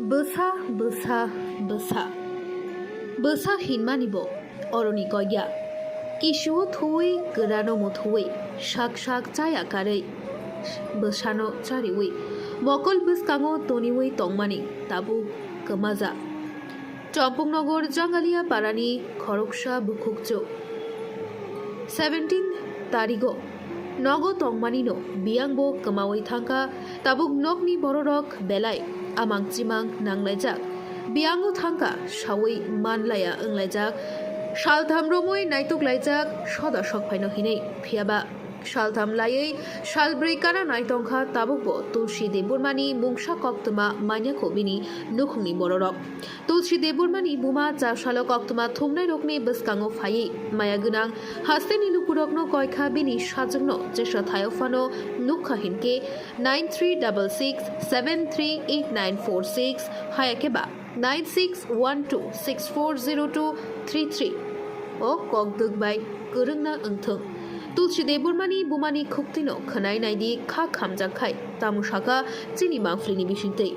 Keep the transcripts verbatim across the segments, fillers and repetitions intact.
Bwsa, bwsa, bwsa. Bwsa hinmani bo oroni koiya. Kisuo thuwi, kwrano muthuwi, sak sak chaya karwi. Bwsano chariwi, mokol bwskango toniwi tongmani tabuk kwmaja. Chompongnogo Jangalia parani khoroksa bukhukchuk. Seventeen tarigo nogo tongmanino biyangbo kwmawi thangkha, tabuk nokni bororok belai amang chimang nanglaijak. Biyango thangkha sawi manlaya wnglaijak. Saltham romwi naituklaijak soda sokphaino hinwi. Phiyaba saltham laiwi salbrwi kana naitongkha, tabukbo Tulsi Debbarmani mungsa koktwma manyakho bini nukhungni bororok. Tulsi Debbarmani buma chasalo koktwma thumnairokni bwskango phaiwi maya gwnang hasteni lukurokno koikha, bini sajwkno jesa thaio phano nukha hinkhe nine three double six seven three eight nine four six, hayakhe ba nine six one two six four zero two three three o kokdwk bai kwrwngna wngthwng. Tulsi Debbarmani bumani khuktwino khwnai naidi kha khamjak khai tamo sakha chini mangphlini bisingtwi.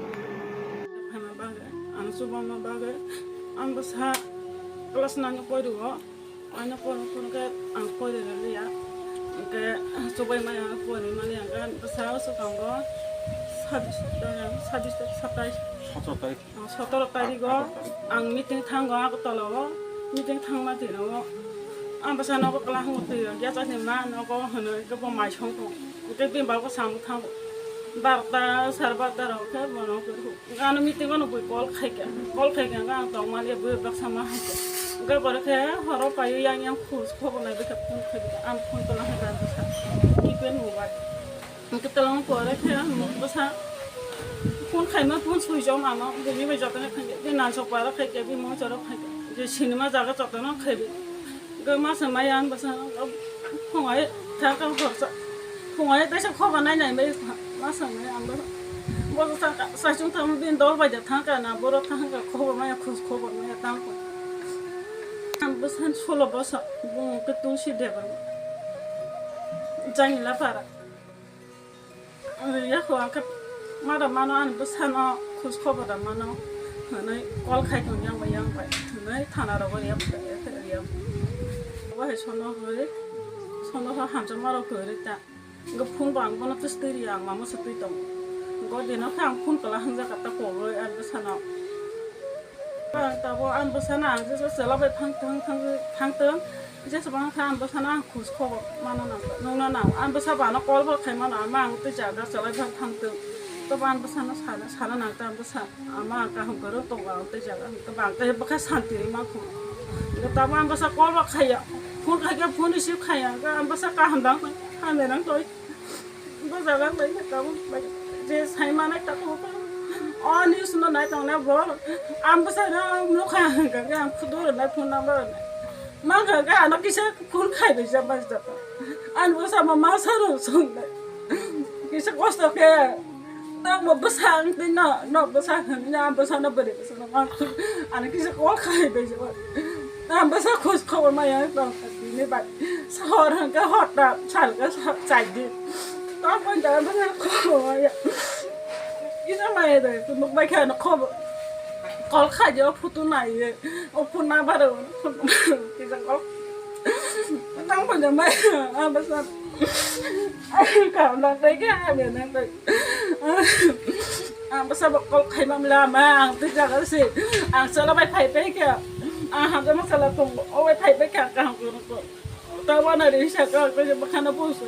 Phaima bagwi, ang chubama bagwi, ang bwsa class nine o porio, ano poro poro khe ang pori rwliya, hwnkhe chubai maya ang pori mani ang khe bwsa swkango sabis, sabis, satais, Sotoro tarik. Sotoro tarigo ang meeting thango Agartala o, meeting thangma tino ang bwsa nogo kla hwngo twi ya chani ma nogo hwnwi khe bo mai song tong, hwnkhe bini bagwi samung thango barota sare barota rok khe bono. Ano meeting ano bui call khaikha, call khaikha hwnkhe ang tongmani bui baksa ma haikha. Hwnkhe borokhe horo paiwi yang yang khus khobor nai bwkha phone khaikha, ang phone tola khaikha bwsa keypad mobile. Hwnkhe tola porikha ang bwsa phone khaima phone switch off mano, bini bai jotono khaikha, bini nansok para khaikha, bini mocharo khaikha, je sinima jaga jotono khaibi. Hwnkhe masa maya ang bwsa phungai thangkha horsa. Phungai teisa khobor nai nai bai masa maya ang bwsa. Bo sa sa chung thang bin dol bai da thangkha na borok thangkha khobor maya khus khobor maya tangkha. Ang bwsa solo boso bung khe Tulsi Debbarma. Jangila para. Yako ang khe mada mano ani bwsano khus khobor da mano hwnwi call khai tong yang bai yang bai hwnwi thana rogo riyam riyam. Bo hai sono hoi sono ho hamjakma rok kwrwi ta. Hwnkhe phone bo ang bono twistwi ri ang mamo se twi tongo. Hwnkhe o dino khe ang phone kwla hwngjak kha ta koboi ani bwsano. Ang tabuk ani bwsano ang jesa chwla bai thang thang thang thang tong. Jesa bang kha ani bwsano ang khus khobor mano nang nungno nang ani bwsa bano call bo khai mano ama ang tei jaga chwla bai thang tong. Tobo ani bwsano sana sana nang ta bwsa ama ang kaham kwrwng tongo ang tei jaga tobo ang tei bwkha santi ri ma kho. Tabuk ani bwsa call bo khaiya phone khaikhe phone receive khaiya ang bwsa kaham dang hamya nang toi. Bo jaga bai tabuk bai je sai manai tabuk. O news no nai tong na bo. Ang bwsa no nukha hwnkha khe ang photo rwnai phone number rwnai. Mankha khe ano kisa phone khai bai ja bai ja. Ang bwsa ma masa rw song nai. Kisa kosto khe. Tamo bwsa ang twi no, no bwsa hwnwi ang bwsa no bwrwi bwsa no mang. Ani kisa call khai bai jabo. Ang bwsa khoj khobor maya tong bini bai. Sahor hwnkhe horta salka sa-, chai di. Tamo da bwsa khobor maya. Kisa maya de, tu nuk bai kha no khobor. Call khai di o photo nai ye. O phone number o. Kisa call. Tamo da maya, ang bwsa. Kaam nang tei khe hamya nang tei. Ang bwsa bo call khaima mla ma ang tei jaga se. Ang chwla bai phai pai khe. Ang hamjakma chwla tongo. O bai phai pai khe ang kaham kwrwng khe. Ta wana ri sa ka ko je bwkhano bo se.